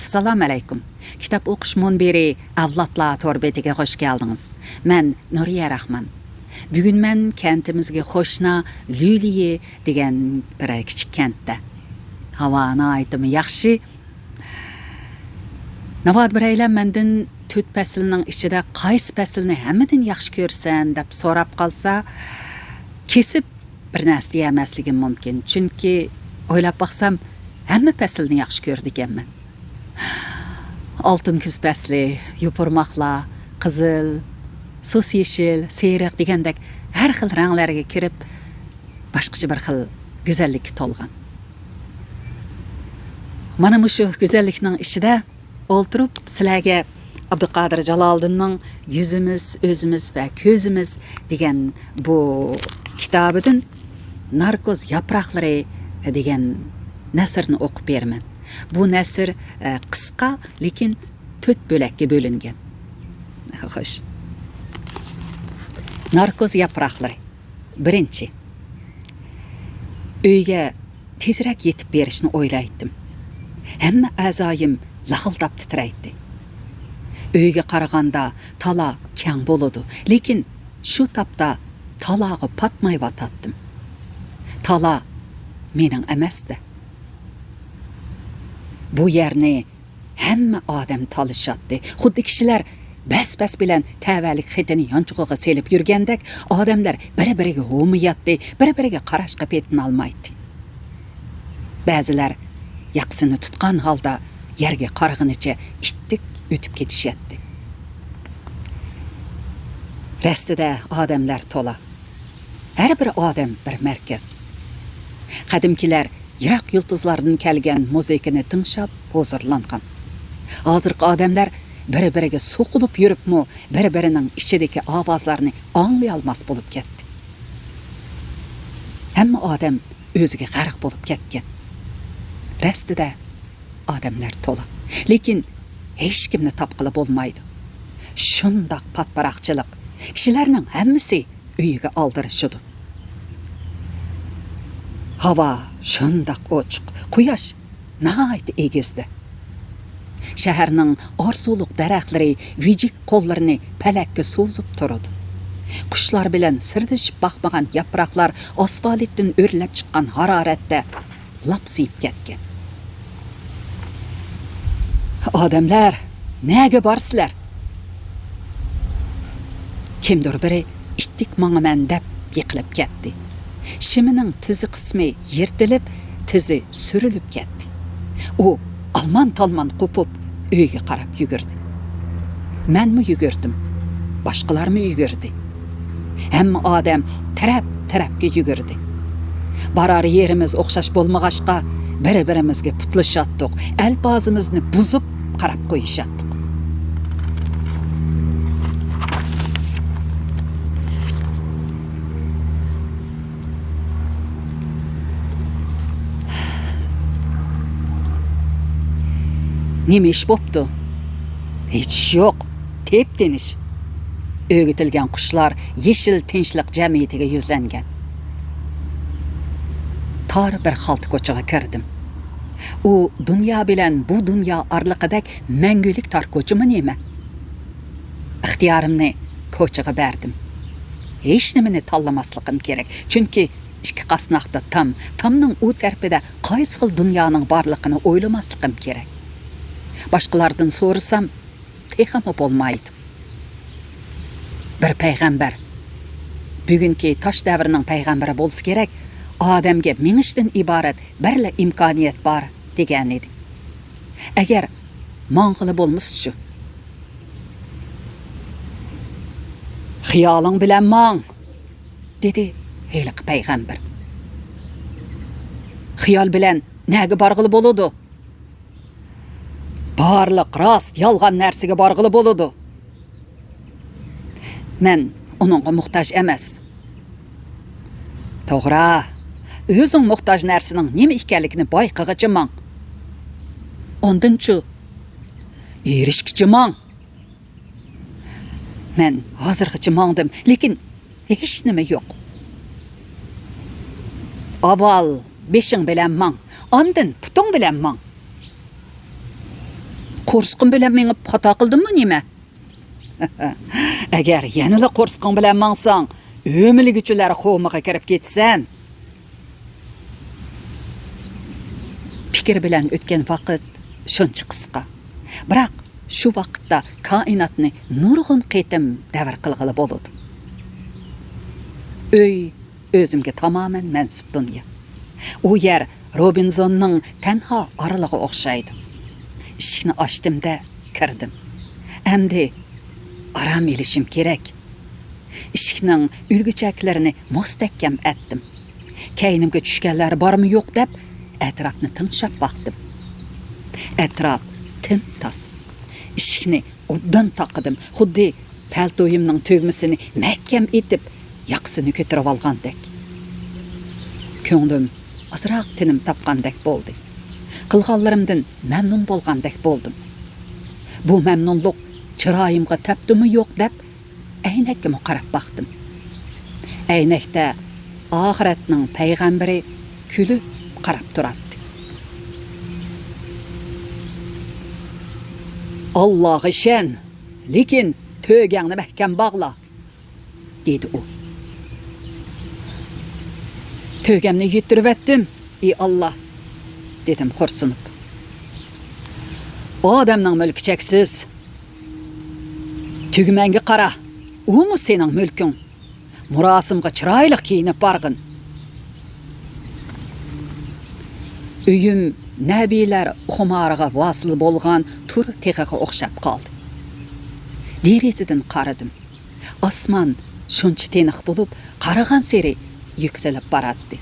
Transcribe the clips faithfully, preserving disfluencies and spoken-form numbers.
ئەسسالامۇ ئەلەيكۇم. كىتاب ئوقۇش مۇنبىرى ئەۋلادلار تور بېتىگە خۇش كەلدىڭىز. مەن نۇرىيە راخمان. بۈگۈن مەن كەنتىمىزگە قوشنا لۈلىيې دېگەن بىر كىچىك كەنتتە. ھاۋا ناھايىتىمۇ ياخشى. ناۋادا بىرەيلەن مەندىن تۆت پەسىلنىڭ ئىچىدە قايسى پەسىلنى ھەممىدىن ياخشى كۆرىسەن دەپ سوراپ قالسا، كېسىپ بىر نەرسە دېيەلمەسلىكىم مۇمكىن. چۈنكى ئويلاپ باقسام، ھەممە پەسىلنى ياخشى كۆرىدىكەنمەن. ئالتۇن كۈز پەسلى، يوپۇرماقلار، قىزىل، سۇس يېشىل، سېرىق دېگەندەك ھەر خىل رەڭلەرگە كىرىپ، باشقىچە بىر خىل گۈزەللىككە تولغان. مانا مۇشۇ گۈزەللىكنىڭ ئىچىدە ئولتۇرۇپ، سىلەرگە ئابدۇقادىر جالالىدىننىڭ يۈزىمىز، ئۆزىمىز ۋە كۆزىمىز دېگەن بۇ كىتابىدىن ناركوز ياپراقلىرى دېگەن نەسرنى ئوقۇپ بېرىمەن. بۇ نەسر، ئە، قىسقا، لېكىن تۆت بۆلەككە بۆلۈنگەن. خوش. ناركوز ياپراقلىرى. بىرىنچى. ئۆيگە تېزرەك يېتىپ بېرىشنى ئويلايتتىم. ھەممە ئەزايىم لاغىلداپ تىترەيتتى. ئۆيگە قارىغاندا تالا كەڭ بولىدۇ، لېكىن شۇ تاپتا تالاغا پاتمايۋاتاتتىم. تالا مېنىڭ ئەمەستى. بۇ يەرنى ھەممە ئادەم تالىشاتتى. خۇددى كىشىلەر بەس-بەس بىلەن تەۋەلىك خېتىنى يانچۇقىغا سېلىپ يۈرگەندەك، ئادەملەر بىر-بىرىگە ھومىياتتى، بىر-بىرىگە قاراشقا پېتىنالمايتتى. بەزىلەر ياقىسىنى تۇتقان ھالدا يەرگە قارىغىنىچە ئىتتىك ئۆتۈپ كېتىشەتتى. رەستىدە ئادەملەر تولا. ھەر بىر ئادەم بىر مەركەز. قەدىمكىلەر يىراق يۇلتۇزلاردىن كەلگەن مۇزىكىنى تىڭشاپ ھۇزۇرلانغان. ھازىرقى ئادەملەر بىر-بىرىگە سوقۇلۇپ يۈرۈپمۇ، بىر-بىرىنىڭ ئىچىدىكى ئاۋازلارنى ئاڭلىيالماس بولۇپ كەتتى. ھەممە ئادەم ئۆزىگە غەرق بولۇپ كەتكەن. رەستىدە ئادەملەر تولا. لېكىن ھېچكىمنى تاپقىلى بولمايدۇ. شۇنداق پاتپاراقچىلىق. كىشىلەرنىڭ ھەممىسى ئۆيىگە ئالدىرىشىدۇ. ھاۋا شۇنداق ئوچۇق، قۇياش ناھايىتى ئېگىزدە. شەھەرنىڭ ئارزۇلۇق دەرەخلىرى ۋىجىك قوللىرىنى پەلەككە سوزۇپ تۇرىدۇ. قۇشلار بىلەن سىردىشىپ باقمىغان ياپراقلار ئاسفالتتىن ئۆرلەپ چىققان ھارارەتتە لاپسىيىپ كەتكەن. ئادەملەر، نەگە بارىسىلەر؟ كىمدۇر بىرى ئىتتىك ماڭىمەن دەپ يىقىلىپ كەتتى. شىمىنىڭ تىزى قىسمى يىرتىلىپ، تىزى سۈرۈلۈپ كەتتى. ئۇ ئالمان-تالمان قوپۇپ، ئۆيگە قاراپ يۈگۈردى. مەنمۇ يۈگۈردۈم. باشقىلارمۇ يۈگۈردى. ھەممە ئادەم تەرەپ-تەرەپكە يۈگۈردى. بارار يېرىمىز ئوخشاش بولمىغاچقا، بىر-بىرىمىزگە پۇتلىشاتتۇق، ئەلپازىمىزنى بۇزۇپ قاراپ قويۇشاتتۇق. نېمە ئىش بوپتۇ؟ ھېچ ئىش يوق. تىپ-تىنچ. ئۆگىتىلگەن قۇشلار يېشىل تىنچلىق جەمئىيىتىگە يۈزلەنگەن. تار بىر خالتا كوچىغا كىردىم. ئۇ دۇنيا بىلەن بۇ دۇنيا ئارىلىقىدەك مەڭگۈلۈك تار كوچىمۇ نېمە؟ ئىختىيارىمنى كوچىغا بەردىم. ھېچنېمىنى تاللىماسلىقىم كېرەك، چۈنكى ئىككى قاسناقتا تام، تامنىڭ ئۇ تەرىپىدە قايسى خىل دۇنيانىڭ بارلىقىنى ئويلىماسلىقىم كېرەك. باشقىلاردىن سورىسام، تېخىمۇ بولمايدۇ. بىر پەيغەمبەر، بۈگۈنكى تاش دەۋرىنىڭ پەيغەمبىرى بولسا كېرەك، ئادەمگە مېڭىشتىن ئىبارەت بىرلا ئىمكانىيەت بار، دېگەنىدى. ئەگەر ماڭغىلى بولمىسىچۇ؟ خىيالىڭ بىلەن ماڭ، دېدى ھېلىقى پەيغەمبەر. خىيال بىلەن نەگە بارغىلى بولىدۇ؟ بارلىق راست، يالغان نەرسىگە بارغىلى بولىدۇ. مەن ئۇنىڭغا موھتاج ئەمەس. توغرا، ئۆزۈڭ موھتاج نەرسىنىڭ نېمە ئىكەنلىكىنى بايقىغىچە ماڭ. ئاندىنچۇ؟ ئېرىشكىچە ماڭ. مەن ھازىرغىچە ماڭدىم، لېكىن ھېچنېمە يوق. ئاۋۋال بېشىڭ بىلەن ماڭ، ئاندىن پۇتۇڭ بىلەن ماڭ. قورسىقىم بىلەن مېڭىپ خاتا قىلدىممۇ نېمە؟ ئەگەر يەنىلا قورسىقىڭ بىلەن ماڭساڭ، ئۆمىلىگۈچىلەر قومىغا كىرىپ كېتىسەن. پىكىر بىلەن ئۆتكەن ۋاقىت شۇنچە قىسقا. بىراق شۇ ۋاقىتتا كائىناتنى نۇرغۇن قېتىم دەۋر قىلغىلى بولىدۇ. ئۆي ئۆزۈمگە تامامەن مەنسۇپ دۇنيا. ئۇ يەر روبىنزوننىڭ تەنھا ئارىلىغا ئوخشايدۇ. ئىشىكنى ئاچتىم-دە، كىردىم. ئەمدى ئارام ئېلىشىم كېرەك. ئىشىكنىڭ ئۈلگىچەكلىرىنى مۇستەھكەم ئەتتىم. كەينىمگە چۈشكەنلەر بارمۇ يوق دەپ، ئەتراپنى تىڭشاپ باقتىم. ئەتراپ تىمتاس. ئىشىكنى ئوبدان تاقىدىم. خۇددى پەلتويۇمنىڭ تۈگمىسىنى مەھكەم ئېتىپ، ياقىسىنى كۆتۈرۈۋالغاندەك. كۆڭلۈم ئازراق تىنىم تاپقاندەك بولدى. قىلغانلىرىمدىن مەمنۇن بولغاندەك بولدۇم. بۇ مەمنۇنلۇق چىرايىمغا تەپتىمۇ يوق دەپ، ئەينەككىمۇ قاراپ باقتىم. ئەينەكتە ئاخىرەتنىڭ پەيغەمبىرى كۈلۈپ قاراپ تۇراتتى. «ئاللاغا ئىشەن، لېكىن تۆگەڭنى مەھكەم باغلا»، دېدى ئۇ. «تۆگەمنى يىتتۈرۈۋەتتىم، ئى ئاللا»، دېدىم خورسۇنۇپ. «ئادەمنىڭ مۈلكى چەكسىز. تۈگمەڭگە قارا، ئۇمۇ سېنىڭ مۈلكۈڭ. مۇراسىمغا چىرايلىق كىيىنىپ بارغىن.» ئۆيۈم نەبىلەر خۇمارىغا ۋاسىل بولغان تور تېغىغا ئوخشاپ قالدى. دېرىزىدىن قارىدىم. ئاسمان شۇنچە تىنىق بولۇپ، قارىغانسېرى يۈكسىلىپ باراتتى.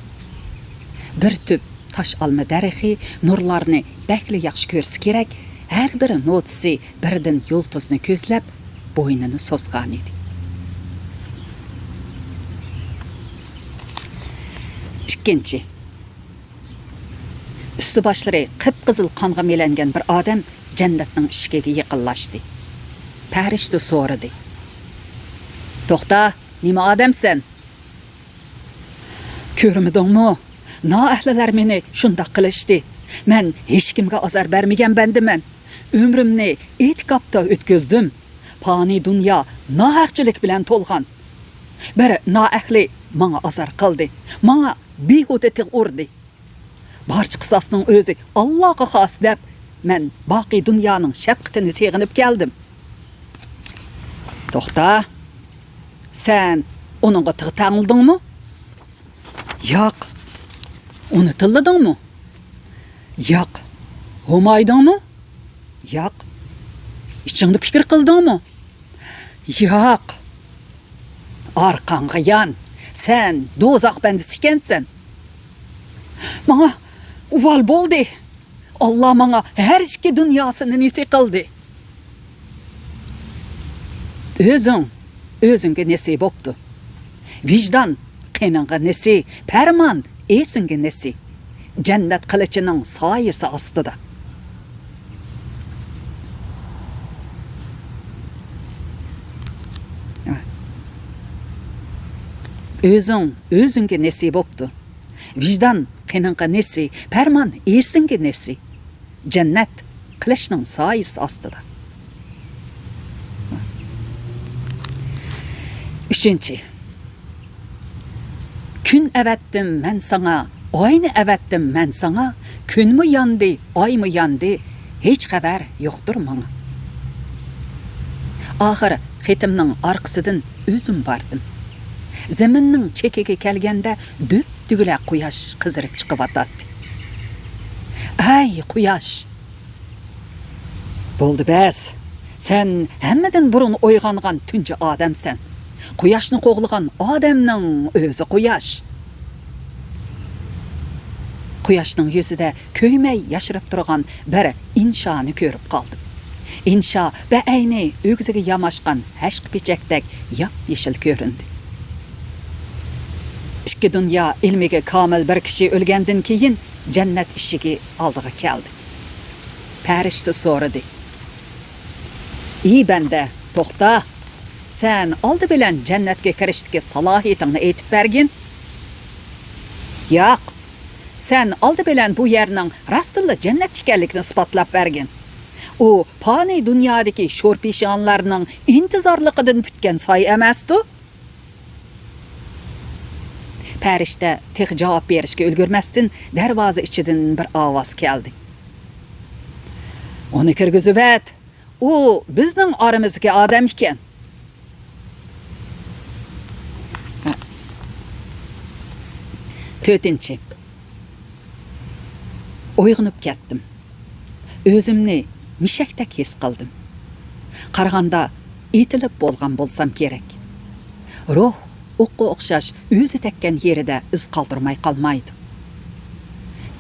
بىر تۈپ تاش ئالما دەرىخى نۇرلارنى بەكلا ياخشى كۆرسە كېرەك، ھەر بىر نوتىسى بىردىن يۇلتۇزنى كۆزلەپ، بوينىنى سوزغانىدى. ئىككىنچى. ئۈستى-باشلىرى قىپقىزىل قانغا مىلەنگەن بىر ئادەم جەننەتنىڭ ئىشىكىگە يېقىنلاشتى. پەرىشتە سورىدى: «توختا، نېمە ئادەمسەن؟» «كۆرمىدىڭمۇ؟ نائەھلىلەر مېنى شۇنداق قىلىشتى. مەن ھېچكىمگە ئازار بەرمىگەن بەندىمەن. ئۆمرۈمنى ئېتىكاپتا ئۆتكۈزدۈم. پانىي دۇنيا ناھەقچىلىك بىلەن تولغان. بىر نائەھلى ماڭا ئازار قىلدى، ماڭا بىھۇدە تىغ ئۇردى. بارچە قىساسنىڭ ئۆزى ئاللاغا خاس دەپ، مەن باقىي دۇنيانىڭ شەپقىتىنى سېغىنىپ كەلدىم.» «توختا، سەن ئۇنىڭغا تىغ تەڭلىدىڭمۇ؟» «ياق.» «ئۇنى تىللىدىڭمۇ؟» «ياق.» «ھومايدىڭمۇ؟» «ياق.» «ئىچىڭدە پىكىر قىلدىڭمۇ؟» «ياق.» «ئارقاڭغا يان، سەن دوزاخ بەندىسى ئىكەنسەن.» «ماڭا ئۇۋال بولدى. ئاللا ماڭا ھەر ئىككى دۇنياسىنى نېسى قىلدى.» «ئۆزۈڭ ئۆزۈڭگە نېسى بوپتۇ. ۋىجدان قېنىڭغا نېسى، پەرمان ئېسىڭگە نېسى. جەننەت قىلىچىنىڭ سايىسى ئاستىدا.» «ئۆزۈڭ ئۆزۈڭگە نېسى بوپتۇ. ۋىجدان قېنىڭغا نېسى، پەرمان ئېسىڭگە نېسى. جەننەت قىلىچنىڭ سايىسى ئاستىدا.» ئۈچىنچى. «كۈن ئەۋەتتىم مەن ساڭا، ئاينى ئەۋەتتىم مەن ساڭا، كۈنمۇ ياندى، ئايمۇ ياندى، ھېچ خەۋەر يوقتۇر ماڭا.» ئاخىر خېتىمنىڭ ئارقىسىدىن ئۆزۈم باردىم. زېمىننىڭ چېكىگە كەلگەندە، دۈبدۈگىلە قۇياش قىزىرىپ چىقىۋاتاتتى. «ئەي قۇياش!» «بولدى بەس! سەن ھەممىدىن بۇرۇن ئويغانغان تۇنجى ئادەمسەن. قۇياشنى قوغلىغان ئادەمنىڭ ئۆزى قۇياش.» قۇياشنىڭ يۈزىدە كۆيمەي ياشىرىپ تۇرغان بىر ئىنشانى كۆرۈپ قالدىم. ئىنشا بەئەينى ئۆگزىگە ياماشقان ھەشقە پېچەكتەك ياپيېشىل كۆرۈندى. ئىككى دۇنيا ئىلمىگە كامىل بىر كىشى ئۆلگەندىن كېيىن، جەننەت ئىشىكى ئالدىغا كەلدى. پەرىشتە سورىدى: «ئى بەندە، توختا! سەن ئالدى بىلەن جەننەتكە كىرىشتىكى سالاھىيىتىڭنى ئېيتىپ بەرگىن.» «ياق، سەن ئالدى بىلەن بۇ يەرنىڭ راستتىنلا جەننەت ئىكەنلىكىنى ئىسپاتلاپ بەرگىن. ئۇ پانىي دۇنيادىكى شورپىشانلارنىڭ ئىنتىزارلىقىدىن پۈتكەن ساي ئەمەستۇ؟ پەرىشتە تېخى جاۋاب بېرىشكە ئۈلگۈرمەستىن، دەرۋازا ئىچىدىن بىر ئاۋاز كەلدى. ئۇنى كىرگۈزۈۋەت، ئۇ بىزنىڭ ئارىمىزدىكى ئادەم ئىكەن. تۆتىنچى. ئويغىنىپ كەتتىم. ئۆزۈمنى مىشەكتەك ھېس قىلدىم. قارىغاندا ئېتىلىپ بولغان بولسام كېرەك. روھ ئوققا ئوخشاش ئۆزى تەگكەن يېرىدە ئىز قالدۇرماي قالمايدۇ.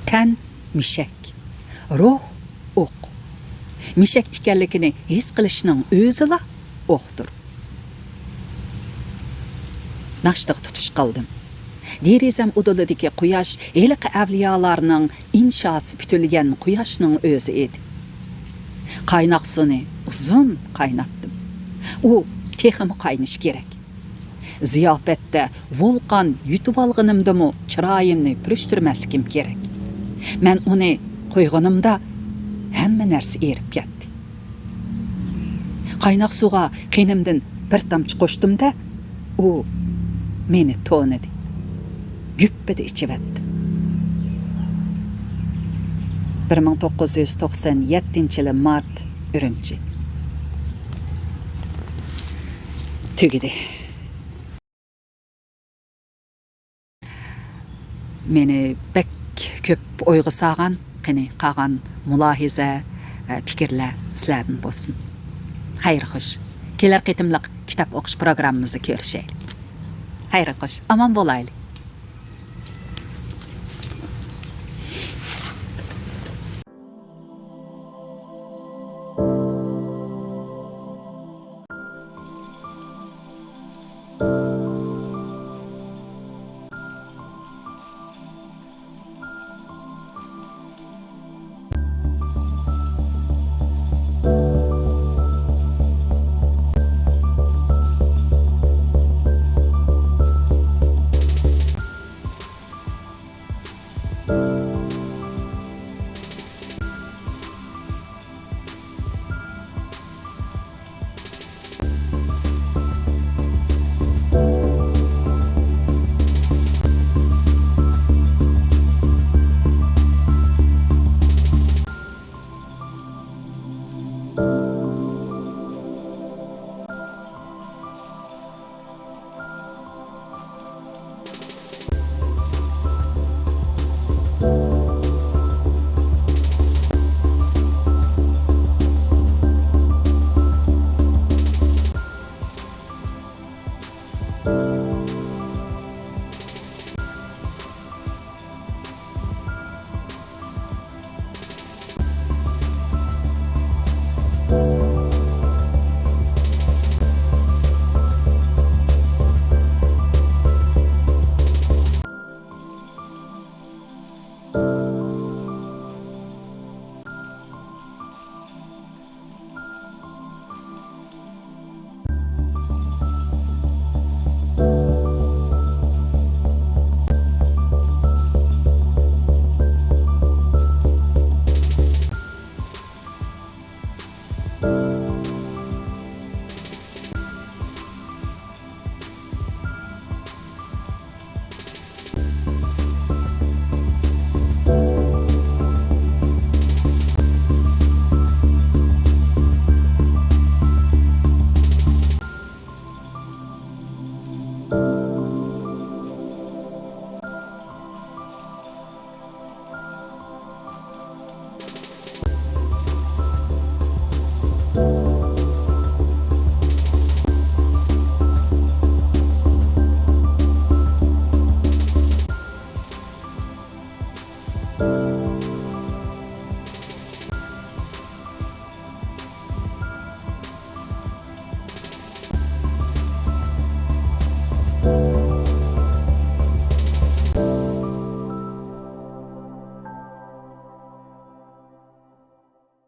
تەن مىشەك، روھ ئوق. مىشەك ئىكەنلىكىنى ھېس قىلىشنىڭ ئۆزىلا ئوقتۇر. ناشتىغا تۇتۇش قىلدىم. دېرىزەم ئۇدۇلىدىكى قۇياش ھېلىقى ئەۋلىيالارنىڭ ئىنشاسى پۈتۈلگەن قۇياشنىڭ ئۆزى ئىدى. قايناق سۇنى ئۇزۇن قايناتتىم. ئۇ تېخىمۇ قاينىشى كېرەك. زىياپەتتە ۋولقان يۇتۇۋالغىنىمدىمۇ چىرايىمنى پۈرۈشتۈرمەسلىكىم كېرەك. مەن ئۇنى قۇيغىنىمدا ھەممە نەرسە ئېرىپ كەتتى. قايناق سۇغا قېنىمدىن بىر تامچە قوشتۇم-دە، ئۇ مېنى تونىدى. گۈپپىدە ئىچىۋەتتىم. بىر مىڭ توققۇز يۈز توقسان يەتتىنچى يىلى مارت، ئۈرۈمچى. تۈگىدى. مېنى بەك كۆپ ئويغا سالغان، قېنى، قالغان مۇلاھىزە، ئە، پىكىرلەر سىلەردىن بولسۇن. خەير خوش. كېلەر قېتىملىق كىتاب ئوقۇش پروگراممىمىزدا كۆرۈشەيلى. خەير خوش. ئامان بولايلى.